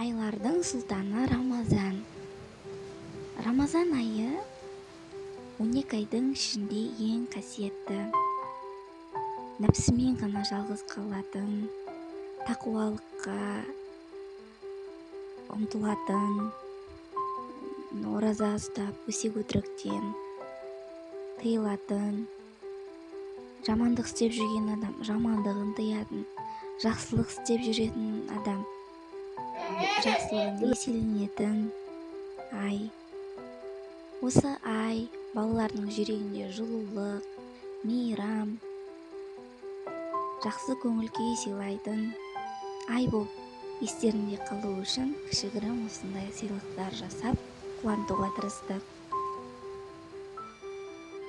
Айлардың сұлтаны Рамазан. Рамазан айы 12 айдың ішінде ең қасиетті. Нәпсімен ғана жалғыз қалатын, тақуалыққа ұмтылатын, ораза ұстап, өсек өтіріктен тыйылатын, жамандық істеп жүрген адам жамандығын тыятын, жақсылық істеп жүретін адам жақсылығын еселенетін ай. Осы ай балалардың жүрегінде жылулық, мейрам, жақсы көңіл күй сыйлайтын ай болып естерінде қалу үшін кішігірім осындай сыйлықтар жасап қуантуға тырыстық.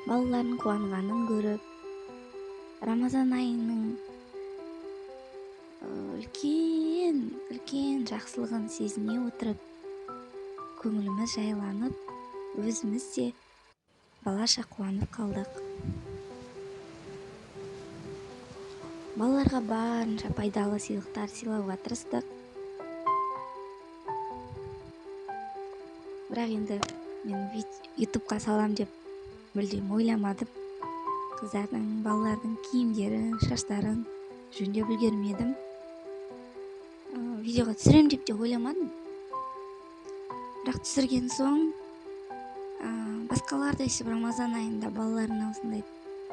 Балалардың қуанғанын көріп, Рамазан айының үлкен жақсылығын сезіне отырып, көңіліміз жайланып, өзіміз де балаша қуанып қалдық. Балаларға барынша пайдалы сыйлықтар сыйлауға тырыстық. Бірақ енді мен ютубқа салам деп мүлдем ойламадым. Қыздардың, балалардың киімдерін, шаштарын жөндеп үлгермедім. Видеоға түсірем деп те ойламадым. Бірақ түсірген соң, басқалар да өйстіп Рамазан айында балаларына осындай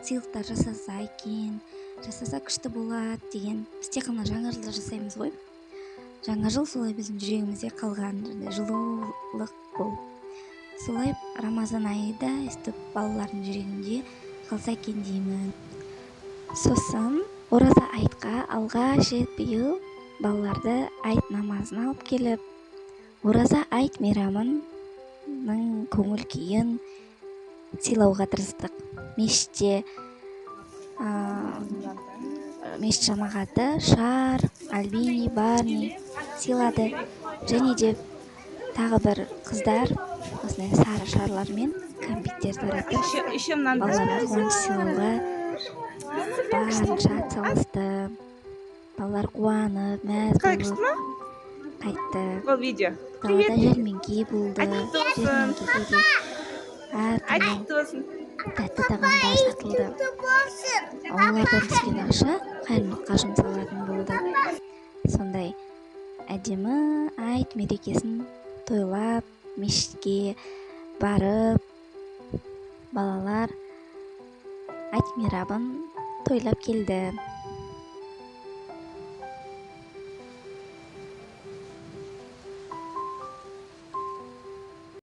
сыйлықтар жасаса екен, жасаса күшті болады деген. Біз тек қана жаңа жылда жасаймыз ғой. Жаңа жыл солай біздің жүрегімізде қалған жылулық болып. Солай Рамазан айы да өйстіп балалардың жүрегінде қалса екен деймін. Сосын ораза айтқа алғаш рет биыл балаларды айт намазына алып келіп, ораза айт мейрамының көңіл күйін сыйлауға тырыстық. Мешітте, мешіт жамағаты шар, альбини, барни сыйлады. Және де тағы бір қыздар осындай сары шарлармен кәмпиттер таратып, балаларға қуаныш сыйлауға барынша атсалысты. Балалар қуанып, мәз болып қайтты. Бұл видео. Далада жәрмеңке болды. Жәрмеңкеде де әртүрлі тәтті тағамдар сатылды. Олардан түскен ақша қайырымдылыққа жұмсалатын болды. Сондай әдемі айт мерекесін тойлап, мешітке барып, балалар айт мейрамын тойлап келді.